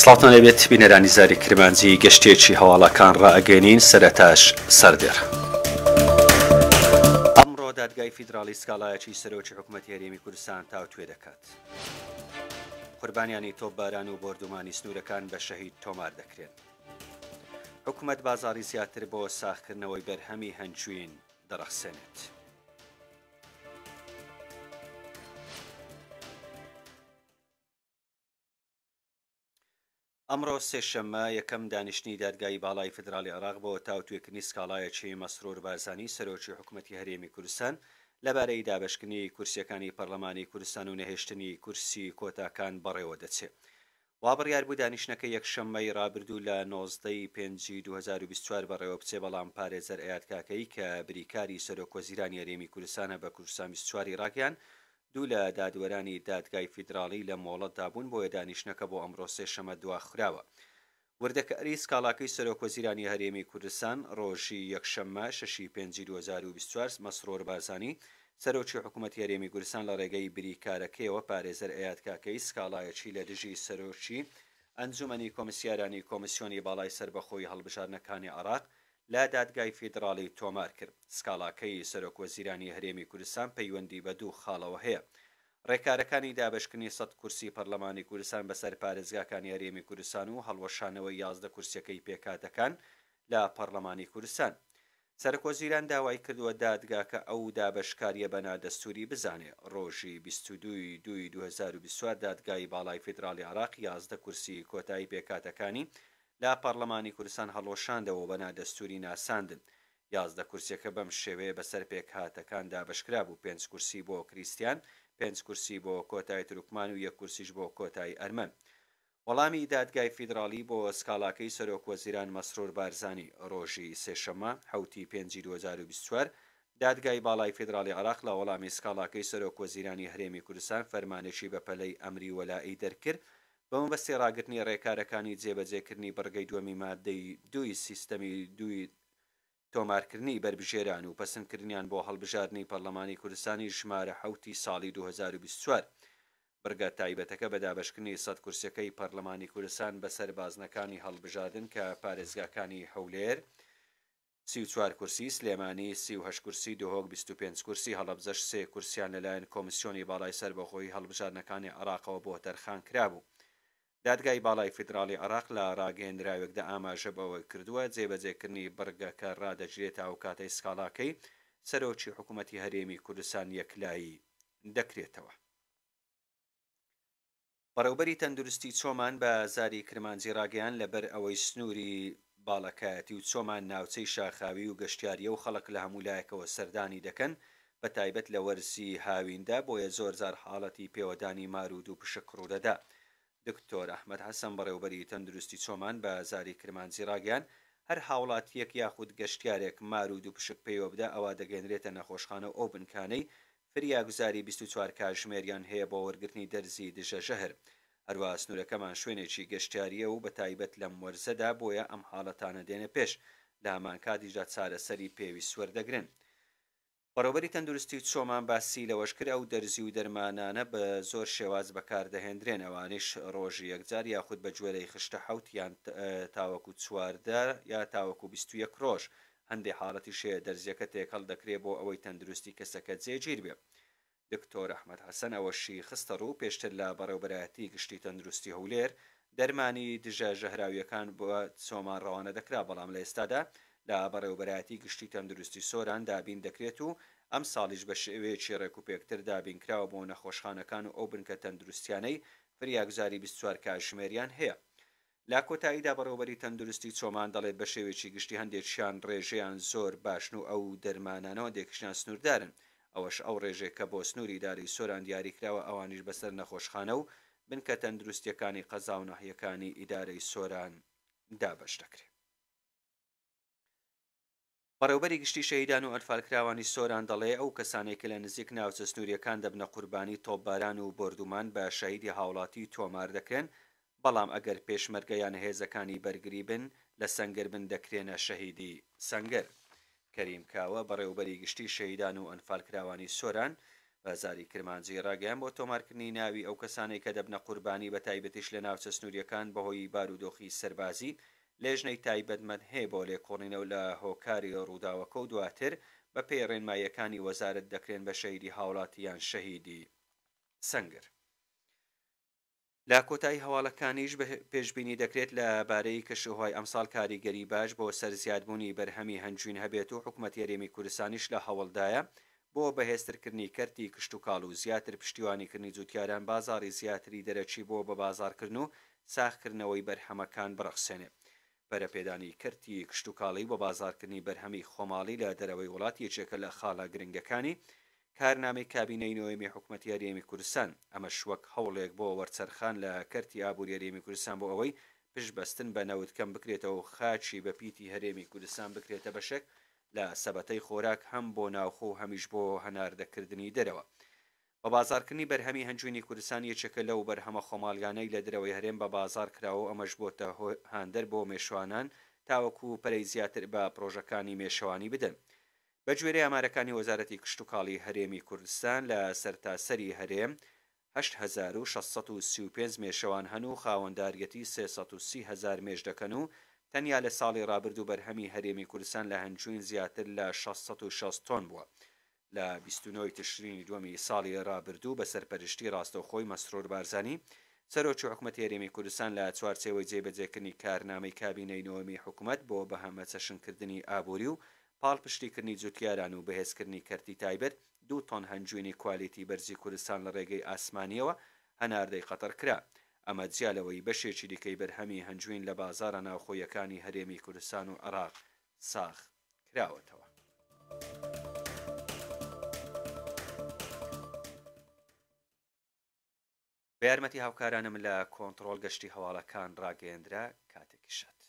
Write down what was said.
سڵاوتان لێبێت بینەرانی زاری کرمانجی گەشتێکی هەواڵەکان ڕائەگەێنین سەرەتاش سەردێڕ. ئەمڕۆ دادگای فیدراڵی سکاڵایەکی سەرۆکی حکوومەتی هەرێمی کوردستان تاوتوێ دەکات. قوربانیانی تۆپباران و بۆردومانی سنوورەکان بە شەهید تۆمار دەکرێن. حکومەت بازاڕی زیاتر بۆ ساغکردنەوەی بەرهەمی هەنجوین دەڕەخسێنێت. ئەمڕۆ سێشەممە، یەکەم دانیشتنی دادگای باڵای فیدراڵی عێراق بۆ تاوتوێکردنی سکاڵایەکی مەسرور بارزانی سەرۆکی حکومەتی هەرێمی کوردستان لەبارەی دابەشکردنی کورسییەکانی پەرلەمانی کوردستان و نەهێشتنی کورسی کۆتاکان بەڕێوەدەچێ. وابڕیار بوو دانیشتنەکە یەکشەممەی رابردوو لە 19 ی پێنجی 2024 بەڕێوەبچێ، بەڵام پارێزەر ئەیاد کاکەیی کە بریکاری سەرۆکوەزیرانی هەرێمی کوردستانە بە کوردستان 24 ی راگەیاند، دوو لە دادوەرانی دادگای فیدراڵی لە مۆڵەتدا بوون، بۆیە دانیشتنەکە بۆ ئەمڕۆ سێشەمە دواخراوە. وردەکاریی سکاڵاکەی سەرۆکوەزیرانی هەرێمی کوردستان، ڕۆژی یەکشەممە شەشی پێنجی 2024 مەسرور بارزانی، سەرۆکی حکومەتی هەرێمی کوردستان لە ڕێگەی بریکارەکەیەوە پارێزەر ئەیاد کاکەیی سکاڵایەکی لە دژی سەرۆکی ئەنجومەنی کۆمسیارانی کۆمیسیۆنی باڵای سەربەخۆی هەڵبژاردنەکانی عێراق لە دادگای فیدڕاڵی تۆمار کرد. سکاڵاکەی سەرۆکوەزیرانی هەرێمی کوردستان پەیوەندی بە دوو خاڵەوە هەیە. ڕێکارەکانی دابەشکردنی 100 کورسی پەرلەمانی کوردستان بەسەر پارێزگاکانی هەرێمی کوردستان و هەڵوەشانەوەی 11 کورسیەکەی پێکهاتەکان لە پەڕلەمانی کوردستان. سەرۆکوەزیران داوای کردووە دادگاکە ئەو دابەشکارییە بە نادەستووری بزانێ. ڕۆژی 22 ی دووی 2024 دادگای باڵای فیدراڵی عێراق 11 کورسی کۆتایی پێکهاتەکانی لە پەڕلەمانی کوردستان هەڵوەشاندەوە و بە نادەستووری ناساندن. 11 کورسیەکە بەم شێوەیە بەسەر پێکهاتەکان دابەشکرابوو، پێنج کورسی بۆ کریستیان، پێنج کورسی بۆ کۆتای تورکمان و یەک کورسیش بۆ کۆتای ئەرمەن. وەڵامی دادگای فیدڕاڵی بۆ سکاڵاکەی سەرۆکوەزیران مەسرور بارزانی ڕۆژی سێشەممە، حەوتی پێنجی 2024، دادگای باڵای فیدڕاڵی عێراق لە وەڵامی سکاڵاکەی سەرۆکوەزیرانی هەرێمی کوردستان فەرمانێکی بەپەلەی ئەمری وەلائی دەرکرد بەمەبەستی ڕاگرتنی ڕێکارەکانی جێبەجێکردنی بڕگەی دووەمی ماددەی دووی سیستەمی دووی تۆمارکردنی بەربژێران و پەسندکردنیان بۆ هەڵبژاردنی پەرلەمانی کوردستانی ژمارە حەوتی ساڵی 2024. بڕگە تایبەتەکە بە دابەشکردنی 100 کورسیەکەی پەرلەمانی کوردستان بەسەر بازنەکانی هەڵبژاردن کە پارێزگاکانی هەولێر 34 کورسی، سلێمانی 38 کورسی، دهۆک 25 کورسی، هەڵەبجەش سێ کورسیان لەلایەن کۆمیسیۆنی باڵای سەربەخۆی هەڵبژاردنەکانی عێراقەوە بۆ تەرخانکرابوو. دادگای باڵای فیدراڵی عێراق لە ڕاگەیەندراوێکدا ئاماژە بەوەکردووە، جێبەجێکردنی بڕگەکە ڕادەگیرێت تا ئەوکاتەی سکاڵاکەی سەرۆکی حکومەتی هەرێمی کوردستان یەکلایی دەکرێتەوە. بەڕێوبەری تەندروستی چۆمان بە زاری کرمانجی ڕاگەیاند، لەبەر ئەوەی سنووری باڵەکایەتی و چۆمان ناوچەی شاخاوی و گەشتیارییە و خەڵک لە هەموو لایەکەوە سەردانی دەکەن، بەتایبەت لە وەرزی هاویندا، بۆیە زۆرجار حاڵەتی پێوەدانی مار و دووپشک ڕوودەدا. دکتۆر ئەحمەد حەسەن بەڕێوبەری تەندروستی چۆمان بە زاری کرمانجی ڕاگەیاند، هەر هاوڵاتییەک یاخود گەشتیارێک مار و دووپشک پێیوەبدا ئەوا دەگەیەنرێتە نەخۆشخانە و ئەو بنکانەی فریاگوزاری 24 کاژمێریان هەیە بۆ وەرگرتنی دەرزی دژە ژەهر. هەروەها سنوورەکەمان شوێنێکی گەشتیارییە و بەتایبەت لەم وەرزەدا بۆیە ئەم حاڵەتانە دێنە پێش، لە هەمانکاتیشدا چارەسەری پێویست وەردەگرن. بەڕێوبەری تەندروستی چۆمان باسی لەوەشکرد، ئەو دەرزی و دەرمانانە بە زۆر شێواز بەکاردەهێندرێن، ئەوانەیش ڕۆژی یەکجار یاخود بە گوێرەی خشتە حەوت یان تاوەکو 14 یا تاوەکو 21 ڕۆژ، هەندێ حاڵەتیش هەیە دەرزیەکە تێکەڵ دەکرێ بۆ ئەوەی تەندروستی کەسەکە جێگیر بێ. دکتۆر ئەحمەد حەسەن ئەوەشی خستەڕوو، پێشتر لە بەڕێوبەرایەتی گشتی تەندروستی هەولێر دەرمانی دژە ژەهراوییەکان بۆ چۆمان ڕەوانە دەکرا، بەڵام لە ئێستادا لە بەڕێوبەرایەتی گشتی تەندروستی سۆران دابین دەکرێت و ئەمساڵیش بە شێوەیەکی ڕێکوپێکتر دابینکراوە بۆ نەخۆشخانەکان و ئەو بنکە تەندروستیانەی فریاگوزاری 24 کاژمێریان هەیە. لە کۆتاییدا بەڕێوەبەری تەندروستی چۆمان دەڵێت بە شێوەیەکی گشتی هەندێکیان ڕێژەیان زۆر باشن و ئەو دەرمانانە و هەندێکیشیان سنووردارن، ئەوەش ئەو ڕێژەیە کە بۆ سنووری ئیدارەی سۆران دیاریکراوە ئەوانیش بەسەر نەخۆشخانە و بنکە تەندروستییەکانی قەزا و ناحیەکانی ئیدارەی سۆران دابەش دەکرێت. بەڕێوبەری گشتی شەهیدان و ئەنفالکراوانی سۆران دەڵێ، ئەو کەسانەی کە لە نزیک ناوچە سنوورییەکان دەبنە قوربانی تۆپباران و بۆردومان بە شەهیدی هاوڵاتی تۆمار دەکرێن، بەڵام ئەگەر پێشمەرگە یان هێزەکانی بەرگری بن لە سەنگەر بن دەکرێنە شەهیدی سەنگەر. کەریم کاوە، بەڕێوبەری گشتی شەهیدان و ئەنفالکراوانی سۆران، بە زاری کرمانجی ڕاگەیاند بۆ تۆمارکردنی ناوی ئەو کەسانەی کە دەبنە قوربانی بە تایبەتیش لە ناوچە سنوورییەکان بەهۆی بارودۆخی سەربازی لێژنەی تایبەتمەند هەیە بۆ لێکۆڵینەوە لە هۆکاری ڕووداوەکە و دواتر بەپێی ڕێنماییەکانی وەزارەت دەکرێن بە شەهیدی هاوڵاتی یان شەهیدی سەنگر. لە کۆتایی هەواڵەکانیش پێشبینی دەکرێت لە بارەی کەشوهەوای ئەمساڵ کاریگەری باش بۆ سەر زیادبوونی بەرهەمی هەنجوین هەبێت و حکومەتی هەرێمی کوردستانیش لە هەوڵدایە بۆ بەهێزترکردنی کەرتی کشتوکاڵ و زیاتر پشتیوانیکردنی جوتیاران بازاڕی زیاتری دەرەکی بۆ بەبازاڕکردن و ساغکردنەوەی بەرهەمەکان بڕەخسێنێ. پەرەپێدانی کەرتی کشتوکاڵی و بەبازاڕکردنی بەرهەمی خۆماڵی لە دەرەوەی وڵات یەکێکە لە خاڵە گرنگەکانی کارنامەی کابینەی نۆیەمی حکومەتی هەرێمی کوردستان، ئەمەش وەک هەوڵێک بۆ وەرچەرخان لە کەرتی ئابووری هەرێمی کوردستان بۆ ئەوەی پشتبەستن بە نەوت کەم بکرێتەوە و خاکی بەپیتی هەرێمی کوردستان بکرێتە بەشێک لە سەبەتەی خۆراک هەم بۆ ناوخۆ و هەمیش بۆ هەناردەکردنی دەرەوە. بەبازاڕکردنی بەرهەمی هەنجوینی کوردستان یەکێکە لەو بەرهەمە خۆماڵیانەی لە دەرەوەی هەرێم بە بازاڕ کراوە و ئەمەش بۆتە هاندەر بۆ مێشوانان تاوەکو پەرەی زیاتر بە پڕۆژەکانی مێشەوانی بدەن. بەگوێرەی ئامارەکانی وەزارەتی کشتوکاڵی هەرێمی کوردستان لە سەرتاسەری هەرێم 8635 مێشەوان هەن و خاوەنداریەتی 330 هەزار مێش دەکەن و تەنیا لە ساڵی رابردوو بەرهەمی هەرێمی کوردستان لە هەنجوین زیاتر لە 660 تۆن بووە. لە 29 ی تشرینی دووەمی ساڵی رابردوو بە سەرپەرشتی راستەوخۆی مەسرور بارزانی، سەرۆکی حکومەتی هەرێمی کوردستان لە چوارچێوەی جێبەجێکردنی کارنامەی کابینەی نۆیەمی حکومەت بۆ بەهەمەچەشنکردنی ئابووری و پاڵپشتیکردنی جوتیاران و بەهێزکردنی کەرتی تایبەت، دوو تۆن هەنجوینی کوالیتی بەرزی کوردستان لە رێگەی ئاسمانییەوە هەناردەی قەتەر کرا. ئەمە جیا لەوەی بەشێکی دیکەی بەرهەمی هەنجوین لە بازاڕە ناوخۆییەکانی هەرێمی کوردستان و عێراق ساغ کراوەتەوە. بە یارمەتی هاوکارانم لە کۆنتڕۆڵ گەشتی هەواڵەکان ڕاگەیەندرا کاتێکی شاد.